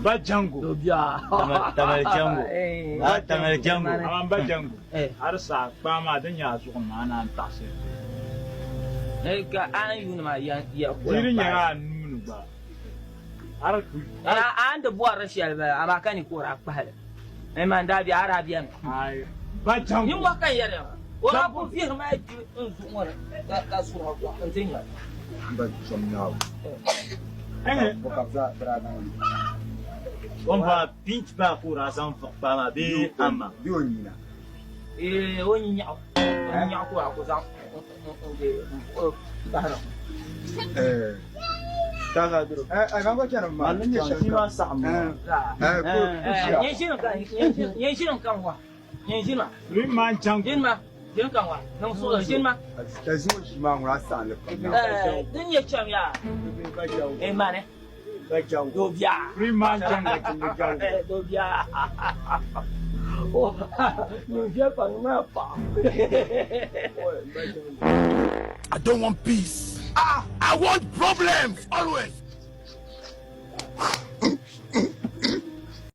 Ba Jango. Tamale Jango. Ah, Tamale Jango. Amaa Ba Jango. A di saha kpaa maa di nyɛ a zuɣu ni maa a naan taɣisi. Ka a ni yuuni maa ya ya Di di nyɛla a nuu ni gba. A di ku. A ni di bɔri di shɛli bala amaa ka ni ka o daa kpahi li. Man daa bɛ a daa bɛni. Ayi. Ba Jango. Ninmɔhi ka n yɛri ya ŋɔ. O daa kuli vihiri ma gbi n zuɣu ŋɔ ni ka suri ma n ti nya. Ba zom Naawuni. Bɔ ka bɛ daa zaŋ li? O ni bɔra pinch baa ka o daa zaŋ vuɣi kpaa maa bee ama? Bee o nyina? Ee, o nyinyaɣu. O nyinyaɣu ka o daa kuli zaŋ n-deei n-vuɣi bahi na. I don't want peace. Ah, I want problems always.